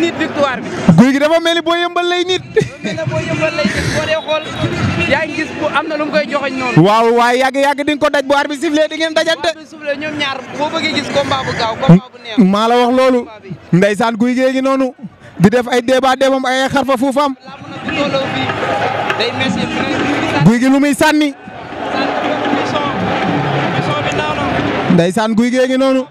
nit victoire bi. guy gi dafa mel ni boo yëmbal lay nit. boo yëmbal lay nit boo dee xool yaa ngi gis am na lu mu koy joxoñ noonu. waaw waaye yàgg di nga ko daj bu arbitre bi sifflé di ngeen dajante. bu sifflé ñoom ñaar boo bëggee gis combat bu gaaw combat bu neex. maa la wax loolu. ndeysaan guy gee gi noonu. di def ay débat débam ay xarfa fuufam. guy gi lu muy sànni. ndeysaan guy gee gi noonu.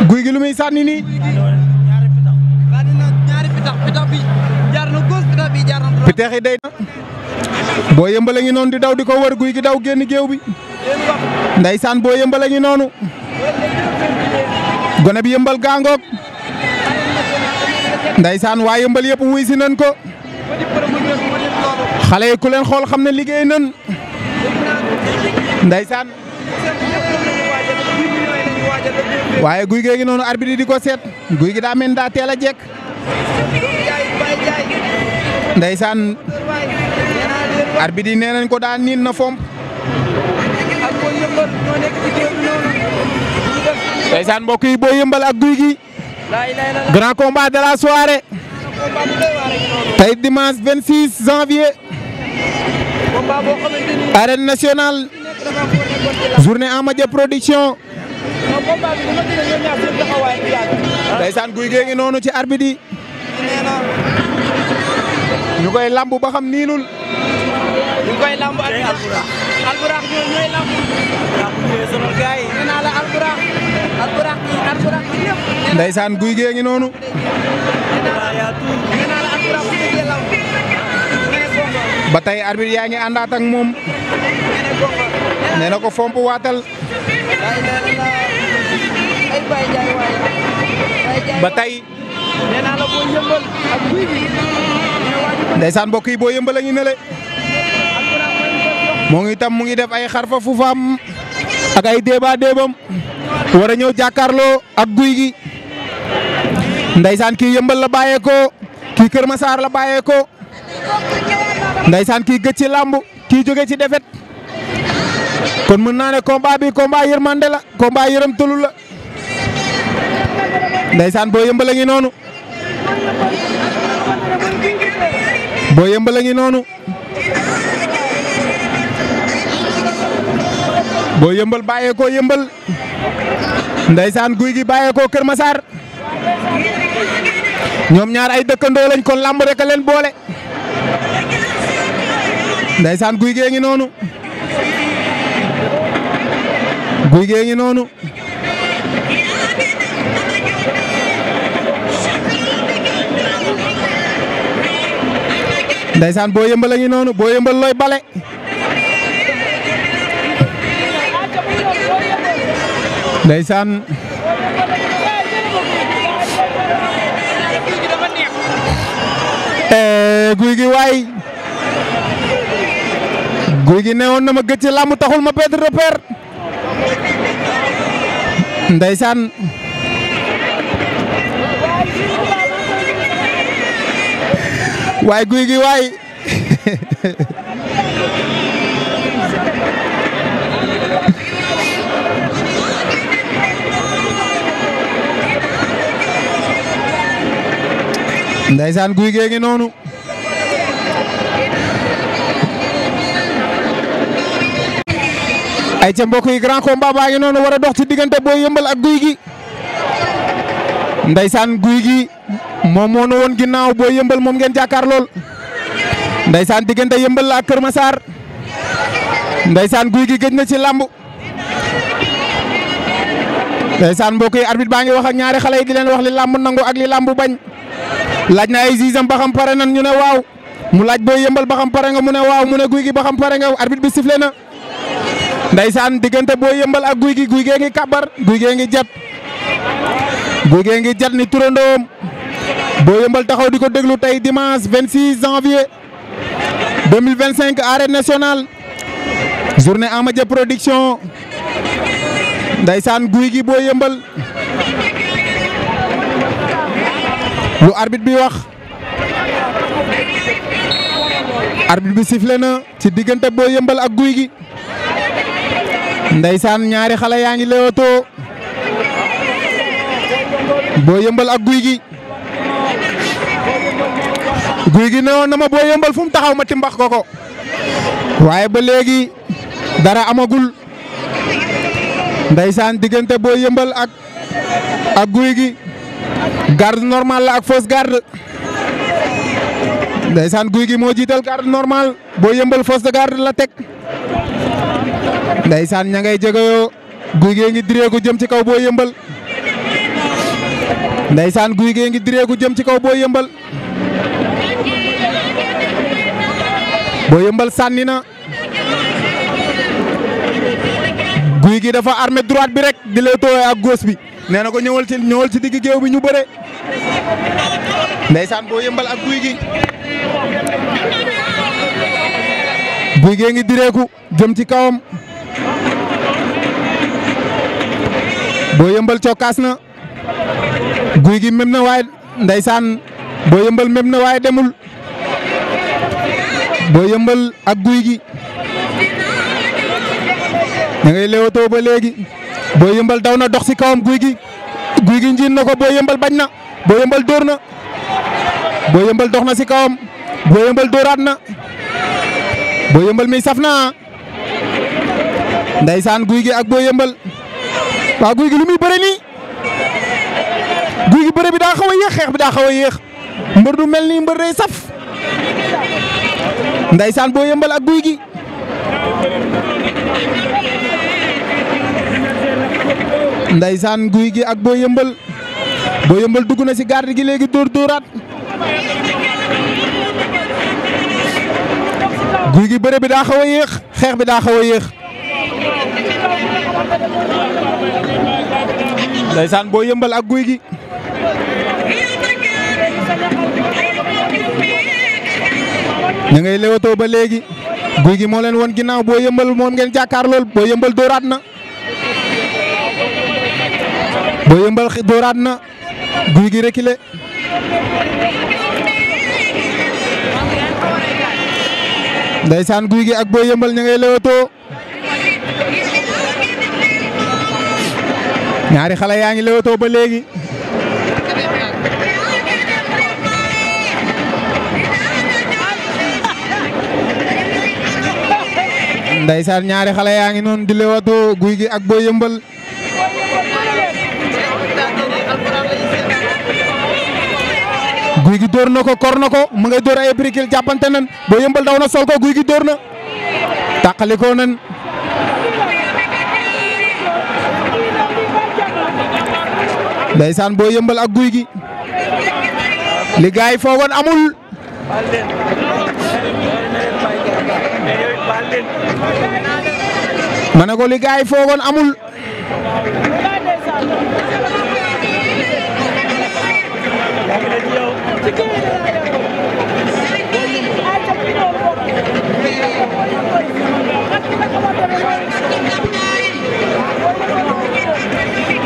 guy gi lu muy sànni nii. pitax yi day na. boo yëmbale ngi noonu di daw di ko wër guy gi daw génn géew bi. ndeysaan boo yëmbale ngi noonu. gone bi yëmbal gaangoog. ndeysaan waa yëmbal yëpp wuy si nañ ko. xale yi ku leen xool xam ne liggéey nañ. ndeysaan. waaye guy gee gi noonu arbitre di ko seet. guy gi daa mel daa teel a jekk. ndeysaan. arbitre yi nee nañ ko daa niin na fomp. ndeysaan mbokk yi boo yëmbal ak guy gi. grand combat de la soirée. tey dimanche 26 janvier. arène nationale. journée Ama Dia production. ndeysaan guy gee ngi noonu ci arbitre yi. ñu koy lamb ba xam niinul. ñu koy lamb ak alburax ñooy lamb. nee naa la alburax ñëpp. ndeysaan guy gee ngi noonu. nee naa la alburax bu déggee lamb. ba tey arbitre yaa ngi àndaat ak moom. nee na ko fomp waatal. ba tey. nee naa la boo yëmbal ak guy gi. ndeysaan mbokk yi boo yëmbal a ngi nele. moo ngi tam mu ngi def ay xarfa fufaam ak ay débat débam. war a ñëw jàkkaarloo ak guy gi. ndeysaan kii yëmbal la bàyyeekoo. kii Kër Massar la bàyyeekoo. ndeysaan kii gëj ci làmb kii jóge ci defet kon mën naa ne combat bi combat yërmande la combat yërëm tëlu la. ndeysaan boo yëmbal a ngi noonu. boo yëmbal a ngi noonu. boo yëmbal bàyyeekoo yëmbal. ndeysaan guy gi bàyyeekoo Kër Massar. ñoom ñaar ay dëkkandoo lañ kon làmb rek a leen boole. ndeysaan guy gee ngi noonu. guy gee ngi noonu. ndeysaan boo yëmbal a ngi noonu boo yëmbal looy bale. ndeysaan. guy gi waay. guy gi newoon na ma gëj ci làmb taxul ma perdre repère. ndeysaan. waay guy gi waay. ndeysaan guy gee ngi noonu. ay ca mbokk yi grand combat baa ngi noonu war a dox ci diggante boo yëmbal ak guy gi. ndeysaan guy gi moom moo nu woon ginnaaw boo yëmbal moom ngeen jàkkaar lool. ndeysaan diggante yëmbal la ak Kër Massar. ndeysaan guy gi gëj na ci làmb. ndeysaan mbokk yi arbitre baa ngi wax ak ñaari xale yi di leen wax li làmb nangu ak li làmb bañ. laaj na ay zizam ba xam pare nan ñu ne waaw. mu laaj boo yëmbal ba xam pare nga mu ne waaw mu ne guy gi ba xam pare nga arbitre bi sifflé na. ndeysaan diggante boo yëmbal ak guy gi guy gee ngi kabar guy gee ngi jat. guy gee ngi jat ni turandoom. boo yëmbal taxaw di ko déglu tey dimanche 26 janvier 2025 arène nationale. journée Ama Dia production. ndeysaan guy gi boo yëmbal. lu arbitre bi wax. arbitre bi sifflé na ci diggante boo yëmbal ak guy gi. ndeysaan ñaari xale yaa ngi leewtoo Boy Yeumbeul ak Gouye Gui. Gouye Gui newoon na ma Boy Yeumbeul fu mu taxaw ma timbax ko waaye ba léegi dara amagul ndeysaan diggante Boy Yeumbeul ak Gouye Gui. Garde normale la ak fausse garde ndeysaan Gouye Gui moo jiital garde normale Boy Yeumbeul fausse de garde la teg ndeysaan ña ngay jegeyoo Gouye Gui ngi direeku jëm ci kaw Boy Yeumbeul ndeysaan Gouye Gui ngi direeku jëm ci kaw Boy Yeumbeul Boy Yeumbeul sànni na Gouye Gui dafa armé droite bi rek di lay tooyee ak gauche bi nee na ko ñëwal ci digg géew bi ñu bëre ndeysaan Boy Yeumbeul ak Gouye Gui. Gouye Gui ngi direeku jëm ci kawam Boy Yeumbeul cokkaas na Gouye Gui mem na waaye ndeysaan Boy Yeumbeul mem na waaye demul Boy Yeumbeul ak Gouye Gui da ngay leewtoo ba léegi Boy Yeumbeul daw na dox ci kawam Gouye Gui. Gouye Gui njiin na ko Boy Yeumbeul bañ na Boy Yeumbeul dóor na Boy Yeumbeul dox na ci kawam Boy Yeumbeul dóoraat na Boy Yeumbeul mi saf na ndeysaan Gouye Gui ak Boy Yeumbeul waaw Gouye Gui lu muy bëre nii Gouye Gui bëre bi daa xaw a yéex xeex bi daa xaw a yéex mbër du mel nii mbër day saf ndeysaan Boy Yeumbeul ak Gouye Gui. Ndeysaan Gouye Gui ak Boy Yeumbeul Boy Yeumbeul dugg na ci garde gi léegi dóoraat Gouye Gui bëre bi daa xaw a yéex xeex bi daa xaw a yéex ndeysaan Boy Yeumbeul ak Gouye Gui. ña ngay lewatoo ba léegi Gouye Gui moo leen won ginnaaw Boy Yeumbeul moom ngeen jàkkaar lool Boy Yeumbeul dóoraat na Boy Yeumbeul dóoraat na Gouye Gui reculé ndeysaan Gouye Gui ak Boy Yeumbeul ña ngay lewatoo ñaari xale yaa ngi lewatoo ba léegi ndeysaan ñaari xale yaa ngi noonu di lewatoo Gouye Gui ak Boy Yeumbeul Gouye Gui dóor na ko kor na ko mu ngay dóor ay brikil jàppante nan Boy Yeumbeul daw na sol ko Gouye Gui dóor na tàqalikoo nan ndeysaan Boy Yeumbeul ak Gouye Gui li gaay foogoon amul ma ne ko li gaay foogoon amul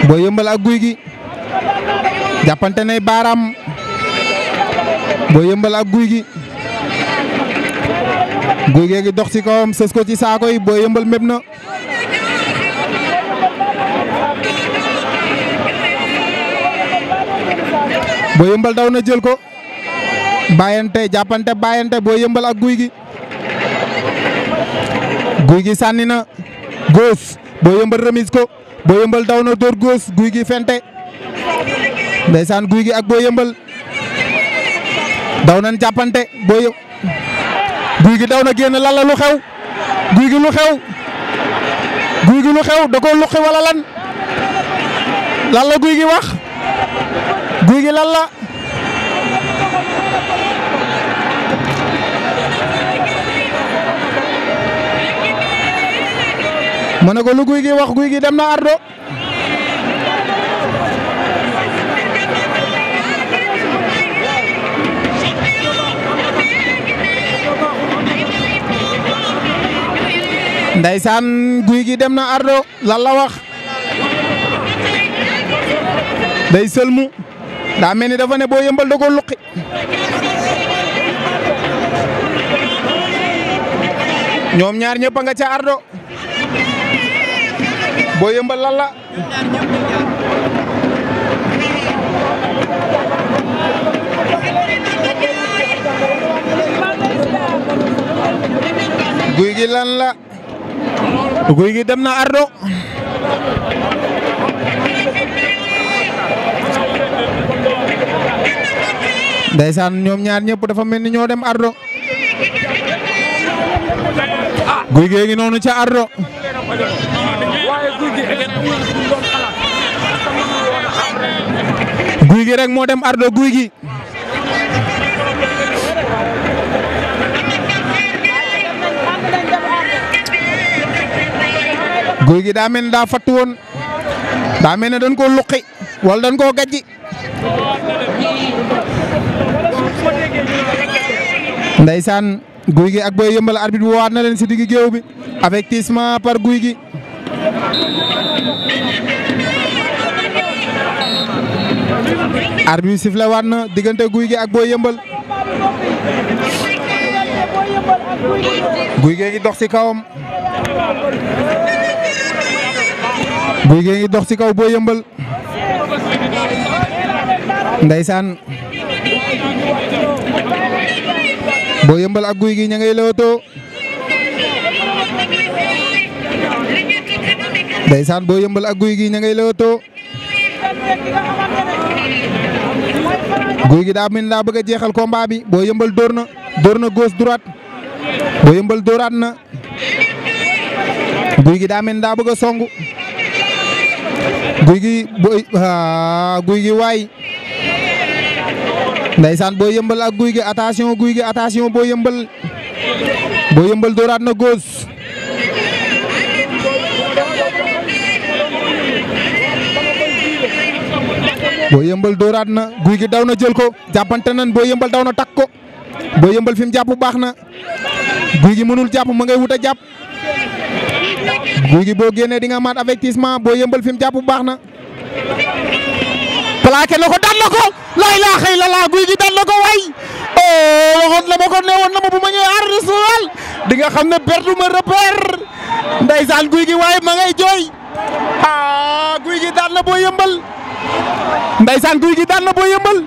Boy Yeumbeul ak Gouye Gui jàppante nay baaraam Boy Yeumbeul ak Gouye Gui Gouye Gui gi dox ci kawam sës ko ci saako yi Boy Yeumbeul méb na Boy Yeumbeul daw na jël ko bàyyante jàppante bàyyante Boy Yeumbeul ak Gouye Gui Gouye Gui sànni na góos Boy Yeumbeul remise ko Boy Yeumbeul daw na dóor góos Gouye Gui fente ndeysaan Gouye Gui ak Boy Yeumbeul daw nañ jàppante Gouye Gui daw na génn lan la lu xew Gouye Gui lu xew Gouye Gui lu xew da ko luqi wala lan la Gouye Gui wax Gouye Gui lan la ma ne ko lu Gouye Gui wax Gouye Gui dem na ardo ndeysaan Gouye Gui dem na ardo lan la wax day sëlmu daa mel ni dafa ne Boy Yeumbeul da ko luqi ñoom ñaar ñëpp a nga ca ardo Boy Yeumbeul lan la Gouye Gui lan la Gouye Gui dem na ardo ndeysaan ñoom ñaar ñëpp dafa mel ni ñoo dem ardo Gouye Gui ngi noonu ca ardo Gouye Gui rek moo dem ardo Gouye Gui Gouye Gui daa mel ni daa fattu woon daa mel ne dañ koo luqi wala dañ koo gajji ndeysaan Gouye Gui ak Boy Yeumbeul arbitre bi waat na leen si digg géew bi avertissement par Gouye Gui arbitre bi sifflé waat na diggante Gouye Gui ak Boy Yeumbeul Gouye Gui ngi dox ci kawam Gouye Gui ngi dox ci kaw Boy Yeumbeul ndeysaan Boy Yeumbeul ak Gouye Gui ña ngay lewtoo ndeysaan Boy Yeumbeul ak Gouye Gui ña ngay lewtoo Gouye Gui daa mel ni daa bëgg a jeexal combat bi Boy Yeumbeul dóor na gauche droite Boy Yeumbeul dóoraat na Gouye Gui daa mel ni daa bëgg a songu Gouye Gui waay ndeysaan Boy Yeumbeul ak Gouye Gui attention Gouye Gui attention Boy Yeumbeul dóoraat na gauche Boy Yeumbeul dóoraat na Gouye Gui daw na jël ko jàppante nan Boy Yeumbeul daw na takk ko Boy Yeumbeul fi mu jàpp baax na Gouye Gui mënul jàpp ma ngay wut a jàpp Gouye Gui boo génnee di nga maat avertissement Boy Yeumbeul fi mu jàpp baax na plaqué na ko daan na ko la ilaha illallah Gouye Gui daan na ko waay waxoon la ma ko ne woon na ma bu ma ñëwee arène nationale di nga xam ne perte ma repère ndeysaan Gouye Gui waaye ma ngay jooy Gouye Gui daan na Boy Yeumbeul ndeysaan Gouye Gui daan na Boy Yeumbeul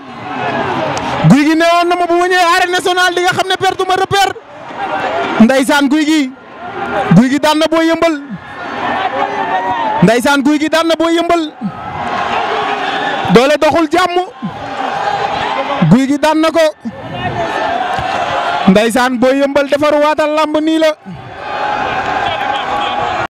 Gouye Gui ne woon na ma bu ma ñëwee arène nationale di nga xam ne perte ma repère ndeysaan Gouye Gui daan na Boy Yeumbeul ndeysaan Gouye Gui daan na Boy Yeumbeul doole doxul jàmm Gouye Gui daan na ko ndeysaan Boy Yeumbeul defaru waatal lamb nii la